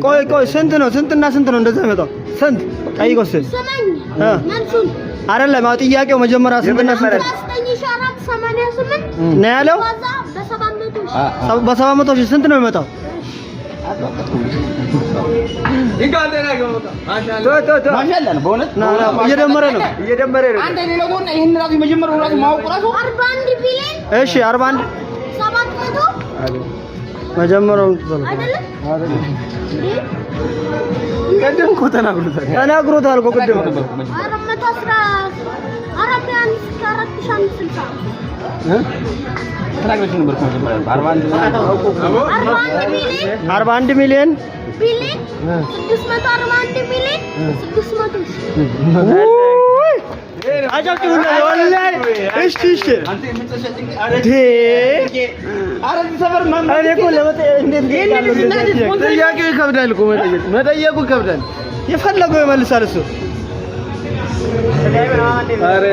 ቆይ ቆይ፣ ስንት ነው? ስንትና ስንት ነው እንደዛ የሚመጣው? ስንት ጠይቀው እስኪ። ስማኝ። እ። መልሱን። አይደለም፣ አዎ፣ ጥያቄው መጀመሪያ ስንትና ስንት 9488 ነው ያለው? ባዛ በ700,000። በ700,000 ስንት ነው የሚመጣው? ማሻአላ ነው በእውነት። ና ና፣ እየደመረ ነው። እየደመረ ነው። አንድ ሌላው ጎን ይሄን ራሱ የመጀመሪያው ራሱ ማወቁ ራሱ 41 ቢሊዮን እሺ፣ 41 700 መጀመሪያውን አይደለም? ቅድም እኮ ተናግሮታል። ተናግሮታል እኮ ቅድም። 414 4560። ተናግረሽ ነበር እኮ መጀመሪያ 41 ምናምን። 41 ቢሊዮን 41 ሚሊዮን ቢሊዮን 641 ሚሊዮን 600,000። ውይ! አጨብጭቡለት ወላሂ። እሺ እሺ። እንዴ! ኧረ እዚህ ሰፈር ማን እኔ እኮ ለመጠየቅ እንዴት እጠይቃለሁ? ጥያቄው ይከብዳል እኮ፣ መጠየቅ መጠየቁ ይከብዳል። የፈለገው ይመልሳል እሱ። ኧረ።